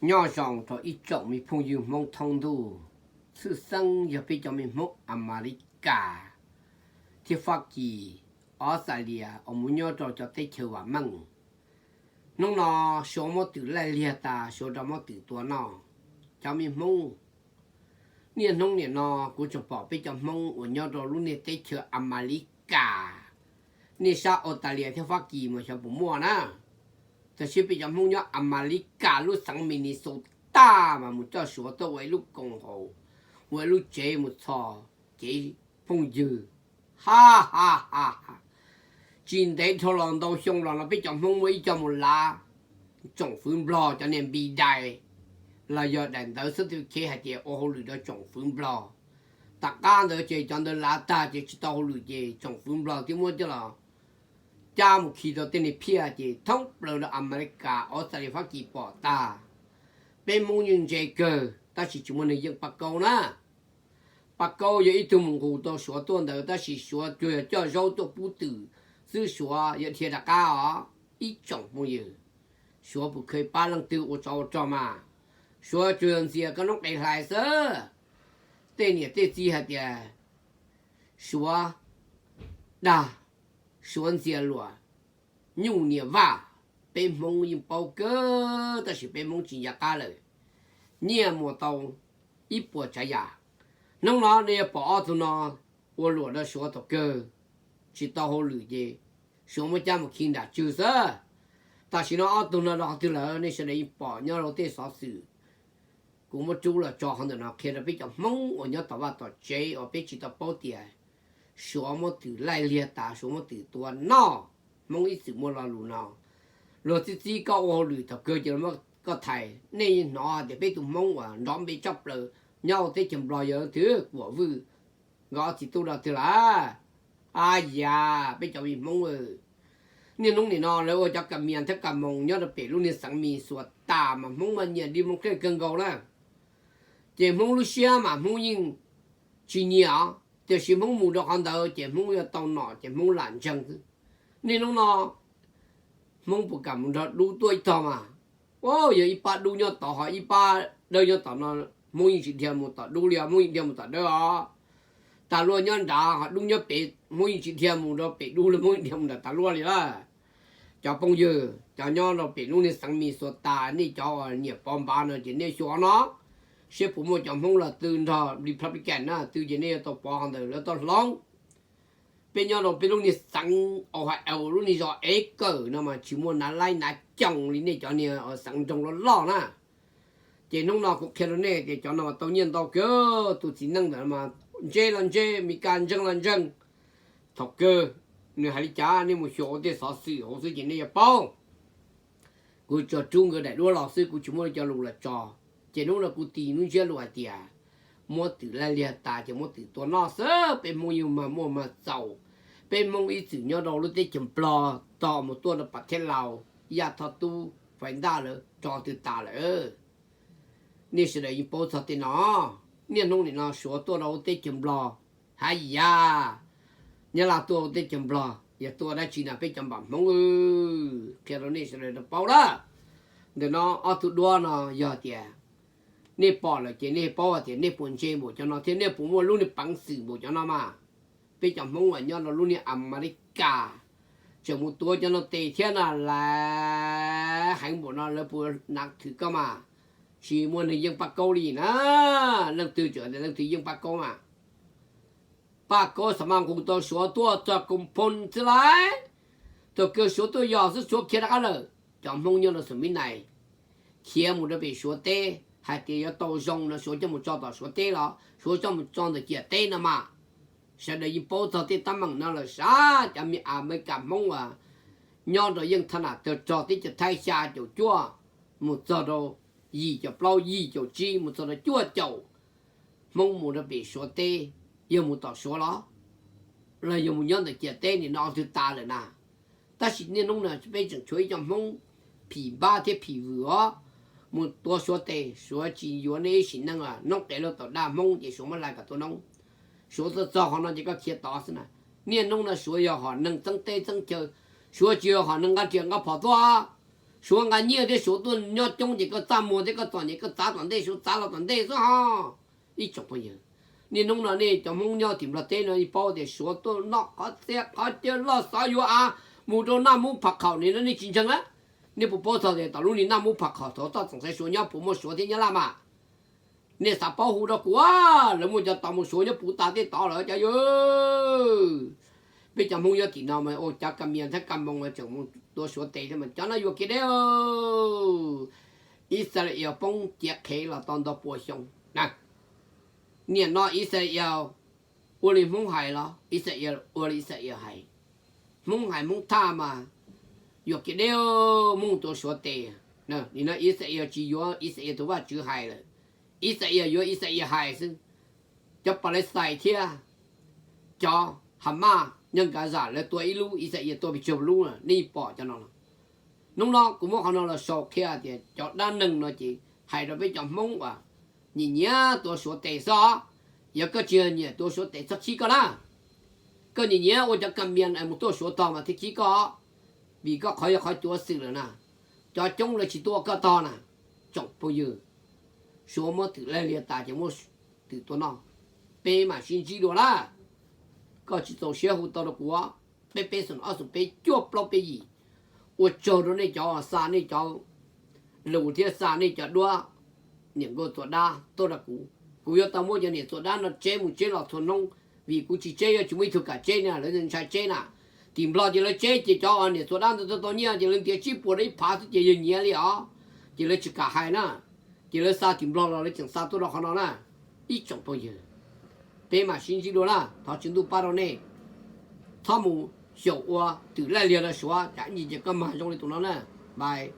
Nyob zoo rau ib tsoom me phooj ywg Hmoob thoob ntuj, tshwj xeeb yog peb cov me Hmoob Amelikas thiab Fab Kis, Australia uas mus nyob rau cov teb chaws vam meej. Hnub no Suav muab twm laij liag tas, Suav rov muab twm tua noj. Cov me Hmoob, niaj hnub nim no kuv tseem pom peb cov Hmoob uas nyob rau lub niag teb chaws Amelikas, niaj sab Australia thiab Fab Kis mas xyov puas muaj na. Tab sis peb cov Hmoob nyob Amelikas lub xeev Minnesota mas mus coj Suav tuaj ua ib lub koom haum, ua ib lub tsev mus txhos cev phooj ywg. Ha ha ha ha. Tsis ntev dhau los ntau xyoo los no peb cov Hmoob muaj ib co mus lav tsoom fwv Nplog cov niag npi dais los yog daim ntawv xab tw khev hais tias ua hauj lwm rau tsoom fwv Nplog. Tom qab ntawd ces cov ntawd lav tag ces tsis tau hauj lwm ces tsoom fwv Nplog twb muab coj los cab mus khi rau tej niag phiaj ces thoob plaws rau Amelikas, Australia, Fab Kis pom tag. Peb Hmoob yeej ntse kawg tab sis tsis muaj neeg yeej Paj Kaub na. Paj Kaub yog ib tug mus nqus tau Suav tuaj ntawd tab sis Suav tsuas yog coj zaub tuaj pub twm xwb, Suav yuav dhia rov qab os ib tsoom phooj ywg. Suav puas kheev pab leej twg ua tsov ua rog mas, Suav tsuas yog ntxias koj noob qes hlais xwb. Tej niam tej txiv hais tias Suav dag, Suav ntxias luam, nyuj niam vaj, peb Hmoob yeej paub kawg tab sis peb Hmoob tsis nco qab lawm. Nyiaj muag tau ib puas tsav yam. Hnub no nej yuav pom ob tug no ua luam rau Suav thaum kawg, tsis tau hauj lwm ces Suav muab cab mus khi nram tswg xwb. Tam sim no ob tug no rau qhov twg lawm nej sawv daws yeej pom nyob rau tej xov xwm kuv muab rub los tso qhov ntawm no qhia rau peb cov Hmoob uas nyob tom vaj tom tsev uas peb tsis tau paub tias Suav muab twm laij liag tas, Suav muab twm tua noj. Hmoob ib txwm muaj lo lus no, luag txib txib koj ua hauj lwm thaum kawg ces luag muab koj thais. Nej hnov tias peb tus Hmoob uas nrov npe tshaj plaws nyob hauv teb chaws Nplog yog leej twg? Kuam Vwj. Nkawd ob txiv tub rau twg lawm? Ab yam, peb cov me Hmoob, niaj hnub nim no lawv ua cov kas mias thiab kas moos nyob rau pem lub niag xeev Mis Xuas tas mas Hmoob mas nyiam di moos kej kawg nkaus na. Ces Hmoob lub siab mas Hmoob yeej tsis nyiam os, tiam sis Hmoob mus rau qhov ntawd ces Hmoob yuav tau nom ces Hmoob lam ntseeg xwb. Niaj hnub no Hmoob puas kam mus nrog dub tuaj ib tog mas? Yog ib pab dub nyob tod ho ib pab dawb nyob tom no, Hmoob yeej tsis dhia mus tom dub li os, Hmoob yeej dhia mus tom dawb os. Tas luaj nyob nrad ho dub nyob pem, Hmoob yeej tsis dhia mus rau pem dub li, Hmoob yeej dhia mus nram tas luaj li lawm. Cov phooj ywg cov nyob rau pem lub niag xeev Mis Xuas tas, nej cov uas nyiam Pov Npav no ces nej xyuas no, seb puas muaj cov Hmoob los twg nrog Republican na, twg ces nej yuav tau pov qhov ntawd lawv tau hloov. Peb nyob rau peb lub niag xeev Ohio lub niag zos ev kawm no mas tsis muaj nav laib nav coos li nej cov niag xeev nroog loj loj na. Ces hnub no kuv qhia rau nej tias cov no mas tau nyiaj ntau kawg, tus txiv neej ntawd mas ntse los ntse, Mes Kas ntseeg los ntseeg. Thaum kawg nws hais li cas nej mus xyuas ua tej xov xwm hauv xwb ces nej yuav paub. Kuv tsuas rub nkawd daim duab los xwb, kuv tsis muaj cov lus los tso. Ces hnub no kuv tis lub ntsiab lus hais tias muab twm laij liag tas ces muab twm tua noj xwb. Peb Hmoob yug mag muaj mag txaus, peb Hmoob ib txwm nyob rau lub teb chaws Nplog tog mus tuaj rau pas theb Laus, Yaj Thoj Tub, Fais Ntaj lawv rog twg tas lawm. Nej sawv daws yeej paub txog tej no. Niaj hnub nim no Suav tuaj rau lub teb chaws Nplog, haj yam, Nyab Laj tuaj lub teb chaws Nplog yog tuaj dab tsi na? Peb cov npam Hmoob, qhia rau nej sawv daws paub lawm. Ntawm no ob tug duab no yog tias nej pom lawm ces nej paub tias nej puas ntse npaum cov no thiab nej puas muaj lub niag peev xwm npaum cov no mas. Peb cov Hmoob uas nyob rau lub niag Amelikas tseem mus tuav cov no tes thiab na, lawv heev npaum no lawv puas nav thwm koj mas? Tsis muaj neeg yeej Paj Kaub li na. Leej twg tseem tias leej twg yeej Paj Kaub mas? Paj Kaub xav mas nqus tau Suav tuaj txog koom phooj xwb lauj. Thaum kawg Suav tuaj yog xwb Suav khiav rov qab lawm. Cov Hmoob nyob rau Xos Mis Nais khiav mus rau pem Suav teb hais tias yuav tau zoo no Suav coj mus tso tom Suav teb los Suav coj mus tso ntawm ciam teb no mas. Sawv daws yeej paub txog tej teeb meem no lawm sas. Cov me Amelikas Hmoob uas nyob rau yeej thaj nam tawg rog teb chaws Thaib xya caum cuaj mus txog rau yim caum plaub yim caum tsib mus txog rau cuaj caum, Hmoob mus rau pem Suav teb, yog mus tom Suav los, los yog mus nyob ntawm ciam teb nim no twg tas lawm na. Tab sis niaj hnub no peb tseem tshuav ib co Hmoob phim npab thiab phim vwm os, mus tuav Suav tes, Suav tsis yuav nej ib sim neej, noob qes luag tau dag Hmoob ces Suav muab hlais kom tuaj noob. Suav tuaj txog qhov no ces koj khiav tod xwb na. Niaj hnub no Suav yog hom neeg txeeb teb txeeb chaw, Suav tsis yog hom neeg nqa riam nqa phom tuaj. Suav nqa nyiaj thiab Suav tuaj nyob coob ces koj txaj muag thiab koj txom nyem koj txav tom ntej, Suav txav los tom ntej xwb ho. Ib tsoom phooj ywg, niaj hnub no nej cov Hmoob nyob tim Nplog teb no paub tias Suav tuaj noj qhov txhia qhov chaw loj xov yuav av mus rau Naj Mub Pham Khaum ni no nej tsis ntseeg na. Nej puas paub txog tias tom lub ni Naj Mub Pham Khaum thaum toj txoom xaiv Suav nyob puas muaj Suav thiab Nyab Laj mas? Nej xav paub hu rau kuv, lawv muaj cov tos mus Suav nyob puv tas tej tod lawm cov yawg. Peb cov Hmoob nyob tim no mas ua cov ka mias thiab ka moos tseem mus tua Suav tes thiab mas cov no yuam kev deb. Israel poob ciav qhev los tau ntau pua xyoo na. Niaj no Israel ua li Hmoob hais los Israel ua li Israel hais. Hmoob hais Hmoob thaj mas yuam kev deb, Hmoob tua Suav tes. Nim no Israel tsis yuav Israel tus Vajtswv hais lawm, Israel yuav Israel hais xwb. Cov Palestine thiab cov Hamas nyob Gaza lawv tua ib lub, Israel tua pes tsawg lub, nej pom cov no los. Hnub no kuv muab qhov no los sau qhia tias cov dab neeg no ces hais rau peb cov Hmoob uas nyiam nyiam tua Suav tes xwb os. Yog koj tsis nyiam tua Suav tes txhob khib koj na. Koj nyiam nyiam ua cov ka mias mus tuaj Suav tog mas thiaj khib koj, vim koj qhov yog qhov cuav xwm lawm na. Cov coob lawv tsis tuaj koj tog na. Tsoom phooj ywg, Suav muab twm laig liag tas ces muab twm tua noj. Peb mam sib ntsib dua na. Koj tsis txaus siab hu tau rau kuv, peb peb xoom ob xoom peb cuaj plaub peb yim. Ua tsaug rau nej cov xa nej cov lus thiab xa nej cov duab, niam nkauj txuas dab tuaj rau kuv. Kuv yuav tau muab cov niam txuas dab no tseb mus tseb los txhua hnub, vim kuv tsis tseb yuav tsis muaj ib tug kam tseb na, lawv ntshai tseb na. Tim Nplog ces lawv tseb ces cov niam txuas dab ntawd tau nyiaj ces lawv ntiav tsib puas rau ib phav xwb ces yawg nyiav li os. Ces lawv tsis kam hais na, ces lawv xa tim Nplog los lawv tseem xa tuaj rau qhov no na. Ib tsoom phooj ywg, peb mam sib ntsib dua na, thov Tswv Ntuj pab rau nej. Txhob mus xyaum ua twm laij liag rau Suav, tsam ib ntsis ces koj mag zoo li tus no na. Bye.